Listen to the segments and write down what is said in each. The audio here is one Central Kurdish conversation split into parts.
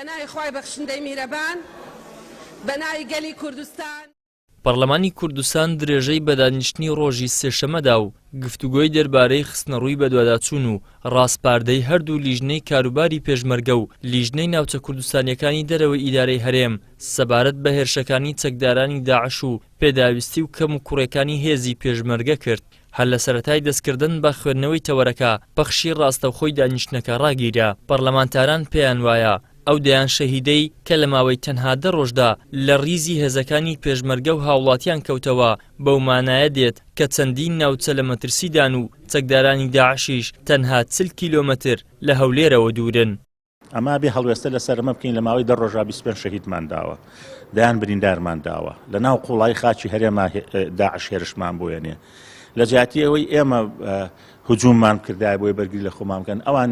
ناوی خوای بەخشندەی میهرەبان، بە ناوی گەلی کوردستان. پەڕلەمانی کوردستان درێژەی بە دانیشتنی ڕۆژی سێشەممە دا و گفتوگۆی دەربارەی خستنەڕووی بەدواداچوون و ڕاسپاردەی هەردوو لیژنەی کاروباری پێشمەرگە و لیژنەی ناوچە کوردستانییەکانی دەرەوەی ئیدارەی هەرێم سەبارەت بە هێرشەکانی چەکدارانی داعش و پێداویستی و کەموکوڕیەکانی هێزی پێشمەرگە کرد. هەر لە سەرەتای دەستکردن بە خوێندنەوەی تەوەرەکە، پەخشی ڕاستەوخۆی دانیشتنەکە ڕاگیرا. پەڕلەمانتاران پێیان وایە ئەو دەیان شەهیدەی کە لە ماوەی تەنها دە ڕۆژدا لە ڕیزی هێزەکانی پێشمەرگە و هاوڵاتیان کەوتەوە، بەو مانایە دێت کە چەندین ناوچە لە مەترسیدان و چەکدارانی داعشیش تەنها 40 کیلۆمەتر لە هەولێرەوە دوورن. ئەمە بێ هەڵوێستە لەسەر ئەمە بکەین لە ماوەی دە ڕۆژا 25 شەهیدمان داوە دەیان بریندارمان داوە لە ناو قوڵایی خاکی هەرێما داعش هێرشمان بۆیەنێ لە جیاتی ئەوەی ئێمە هجووممان کردای بۆی بەرگری لە خۆمان بکەن ئەوان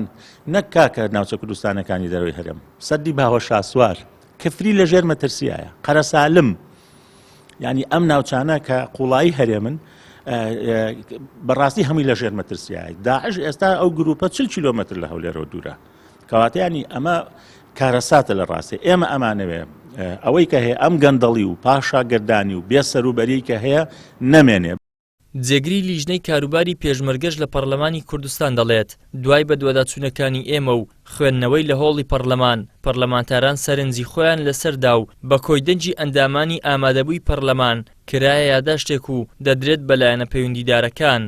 نەک کاکە ناوچە کوردستانەکانی دەرەوەی هەرێم سەدی باوە شاسوار کفری لە ژێر مەترسیایە قەرەسالم ینی ئەم ناوچانە کە قوڵایی هەرێمن بەڕاستی هەمووی لە ژێر مەترسیایە داعش ئێستا ئەو گروپە 40 کیلۆمەتر لە هەولێرەوە دوورە کەواتە ینی ئەمە کارەساتە لە ڕاستی ئێمە ئەمانەوێ ئەوەی کە هەیە ئەم گەندەڵی و پاشاگەردانی و بێسەروبەری کە هەیە نەمێنێ. جێگری لیژنەی کاروباری پێشمەرگەش لە پەڕلەمانی کوردستان دەڵێت، دوای بەدواداچوونەکانی ئێمە و خوێندنەوەی لە هۆڵی پەڕلەمان، پەڕلەمانتاران سەرنجی خۆیان لەسەر دا و بە کۆی دەنگی ئەندامانی ئامادەبووی پەڕلەمان کرایە یاداشتێک و دەدرێت بە لایەنە پەیوندیدارەکان.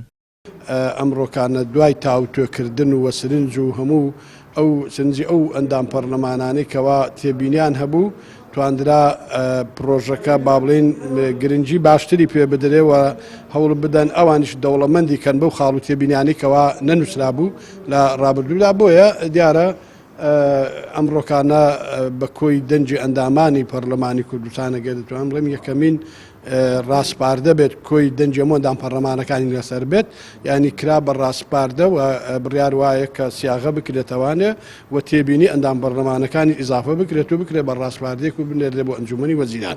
ئەمڕۆکانە دوای تاوتوێکردن و سرنج و هەموو ئەو سرنجی ئەو ئەندام پەڕلەمانانەی کەوا تێبینیان هەبوو تواندرا پڕۆژەکە با بڵێین گرنگی باشتری پێ بدرێ و هەوڵ بدەن ئەوانیش دەوڵەمەندی کەن بەو خاڵ و تێبینیانەی کەوا نەنووسرابوو لە ڕابردوودا بۆیە دیارە ئەمڕۆکانە بە کۆی دەنگی ئەندامانی پەرلەمانی کوردستان ئەگەر دەتوانم بڵێم یەکەمین ڕاسپاردە بێت کۆی دەنگی هەموو ئەندام پەرلەمانەکانی لەسەر بێت یانی کرا بە ڕاسپاردە و بڕیار وایە کە سیاغە بکرێتەوانێ و تێبینی ئەندام پەرلەمانەکانی ئیزافە بکرێت و بکرێت بە ڕاسپاردێک و بنێردرێت بۆ ئەنجومەنی وەزیران.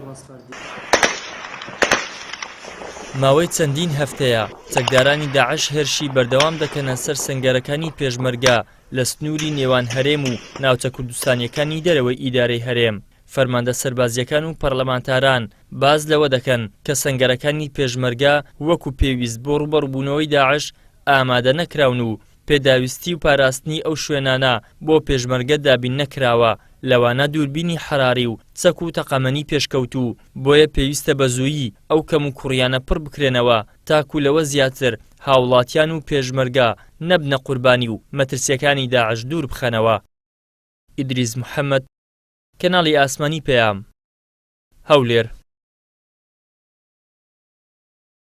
ماوەی چەندین هەفتەیە چەکدارانی داعش هێرشی بەردەوام دەکەنە سەر سەنگەرەکانی پێشمەرگە لە سنووری نێوان هەرێم و ناوچە کوردستانییەکانی دەرەوەی ئیدارەی هەرێم، فەرماندە سەربازییەکان و پەرلەمانتاران باس لەوە دەکەن کە سەنگەرەکانی پێشمەرگە وەکو پێویست بۆ ڕووبەڕووبوونەوەی داعش ئامادە نەکراون و پێداویستی و پاراستنی ئەو شوێنانە بۆ پێشمەرگە دابین نەکراوە، لەوانە دووربینی حەراری و چەک و تەقەمەنی پێشکەوتوو، بۆیە پێویستە بە زوویی ئەو کەموکوڕییانە پڕ بکرێنەوە تاکو لەوە زیاتر هاوڵاتیان و پێشمەرگە نەبنە قوربانی و مەترسییەکانی داعش دوور بخەنەوە. ئیدریس محەمەد، کەناڵی ئاسمانی پەیام، هەولێر.